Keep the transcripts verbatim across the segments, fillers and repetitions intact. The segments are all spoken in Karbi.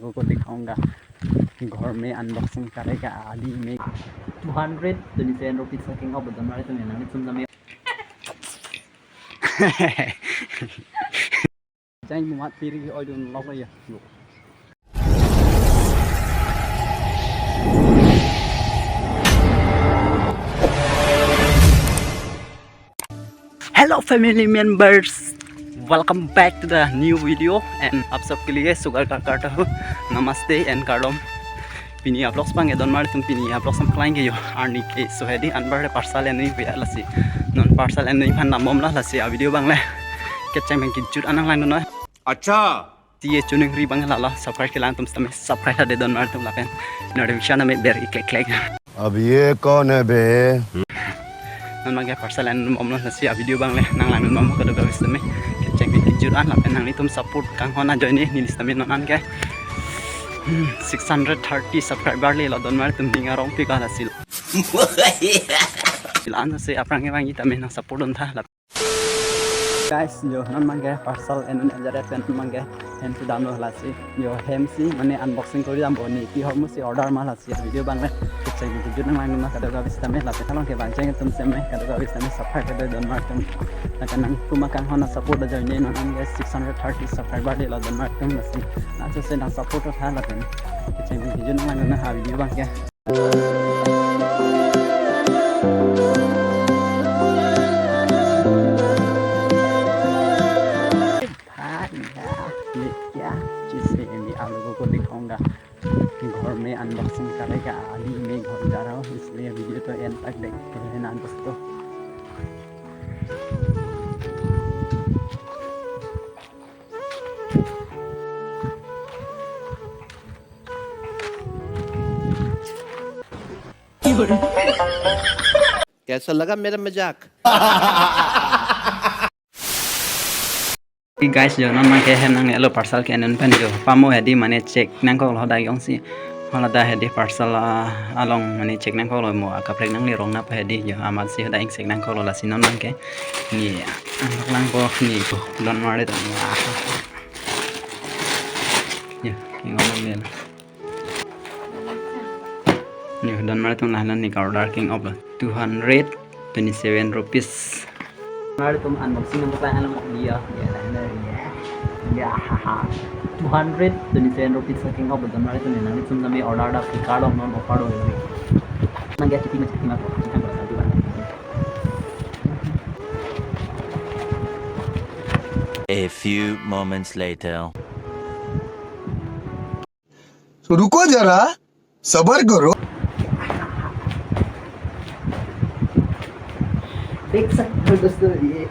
आपको दिखाऊंगा घर में अनबॉक्सिंग करेगा आदि में। Two hundred twenty seven rupees ka king of the market में नंगे तुम जमे। Jai mumat piri oi dun lok ya. Hello family members, welcome back to the new video and आप सबके लिए सुगर का काटा हूँ नमस्ते and kardom. Pini a-vlog abang ke don mar atum, pini a-vlog sam klang ke yo arni ke so hedi anbar le parcel enui pia lasi. Non parcel enui phan dambom la lasi a-video abang le kecheng pen kejut an nanglangdun noi. Acha. Tiye chuning ri abang lala subscribe kelang atum sitame subscribe tha de don mar atum lapen notification name ber ik klek klek. अब ये कौन है बे? Non abang ke parcel enbom lo lasi a-video abang le nanglangdun bom kadokave sitame kecheng pen kejut an lapen nanglitum support kanghon ajoine neli sitame non an ke six hundred thirty subscriber le lo don mar atum, ning arong pika lasi. Ila an se aphrang ke abang sitame nang support dun tha la. Guys, yo non abang ke parcel enun ajaret pen abang ke hem si damlo lasi. Yo hem si mane unboxing kori dampo, ne pi ahormu si order ma lasi. A-video abang le kecheng pen kejut an nanglangdun ma kadokave sitame lapen along ke bang cheng atum sitame kadokave sitame subscribe kedo don mar atum. Lapen nangtum akanghon a-support ajoine non an ke six hundred thirty subscriber le lo don mar atum lasi. Laso se nang support tha lapen kecheng pen kejut an nanglangdun a-video abang ke. हाँ, ये क्या चीज़ है? ये आप लोगों को दिखाऊंगा। घर में अनबॉक्सिंग करेगा, अभी मैं घर जा रहा हूँ, इसलिए वीडियो तो एंड तक देखते रहना दोस्तों। कैसा लगा मेरा मजाक? Guys, yo non abang ke hem nangle lo parcel ke enun pen yo. Pamo hedi mane check nangkok lo dak jongsi. Hala dak hedi parcel, ah, along mane check nangkok lo mo akaprek nangle rong nangpo hedi yo. Amat si dak ing check nangkok lo lasi non abang ke. Ni, ah, lang po ni to. Don mar atum. Yo, king of lo. Ni don mar atum, lahenlo ne ka-order king of lo. Two hundred twenty-seven rupees. Mar atum unboxing nang pakai alam dia. Ya, lahenlo ya. Ya, haha. Two hundred twenty-seven rupees ka king of lo don mar atum, nangtum jame order da Flipkart along non offer do. Nang ya chiti ma chiti ma ko. A few moments later. तो रुको जरा, सबर करो। देख सकते हो दोस्तों, ये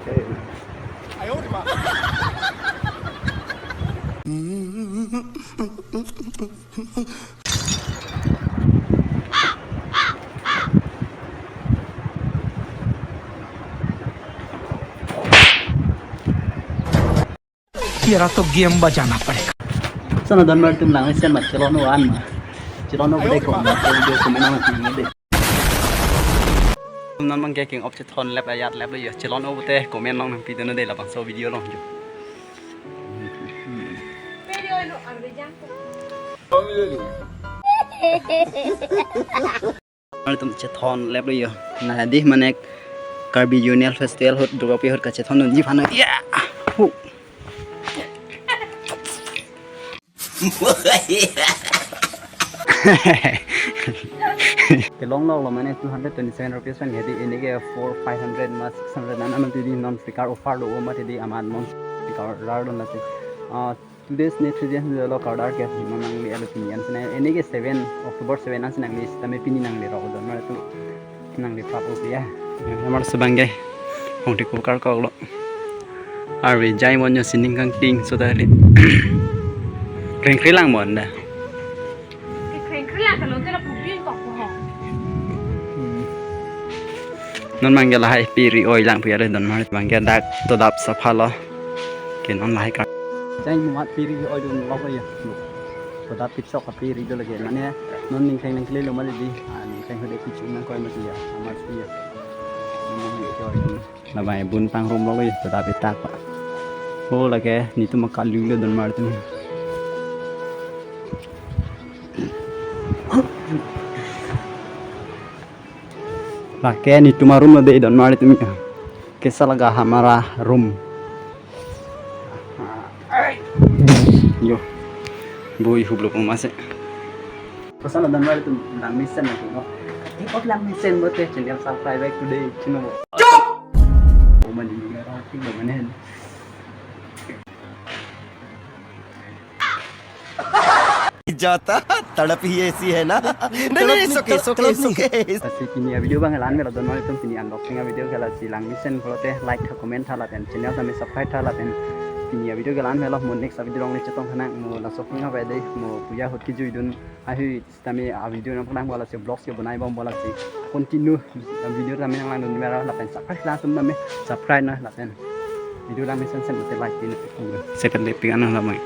तेरा तो गेम बजाना पड़ेगा। Sana don mar atum, lang sen mat chelon o an ma. Chelon o pute ko ma video comment nang nang de. Non abang ke king of chethon lep ayat lep lo yo. Chelon o pute comment nang nang pidun de labangso video along yo. Atum chethon lep lo yo. Na hedi mane Karbi Union Festival ahut, Durga Puja ahut kachethondunji aphan. Ya. Hu. Kelong lo lo mane two hundred twenty-seven rupees pen hedi, ini ke four, five hundred ma six hundred nana mati di, non Flipkart offer do mati di, amat non Flipkart order do nasi. Ah, two days ne three days ne lo ka-order ke non nangle alo pini an sene, ini ke seven October seven an sene nangle sitame pini nangle rok don mar atum nangle prap o ya. Amar subang ke hong di kukar kok lo. Arve jai mon yo sining kangting so tali. Kring kring lang mon da. Kring kring lang kalau tu la pupin kok ko ho. Non abang ke lahai piri oi lang pia don mar abang ke dak to dap sapha lo. Ke non lahai ka. Jai mumat piri oi dun lok ya. To dap pitsok ka piri do lagi. Mane non ningkeng ningkle lo mali di. Ah, ningkeng hode pitsu nang koi mati ya. Amat ya. Nang koi dun. Labai bun pangrum lo ya, to dap itak pa. Oh, lake netum akalilo don mar atum. Lake netum aroom lo dei, donmarlitum. Kaisa laga hamara room. Yo. Bui hublo pon mase. Koson lo donmarlitum, langmesen lagi no. Ikot langmesen bote, channel subscribe back today channel. Chup! Oh, mani ni ngarang ting lo manen. जाता तड़प ही ऐसी है ना। नहीं, नहीं, नहीं, it's okay, it's okay, it's okay। Lasi pini avideo abang la-an melo donmarlitum, pini unboxing avideo ke lasi langmesen pulote like tha, comment tha lapen channel tame subscribe tha lapen pini avideo ke la-an melo, mo next avideo along le chetong tha nang, mo laso pini ave dei, mo puja ahut kejuidun ahi sitame avideo nangpaklang bola si vlogs ke bonai bom bola si continue avideo tame nanglangdun mera lapen subscribe latum tame subscribe na lapen video langmesen sen mate like tin. Sepen lepik ana lamai.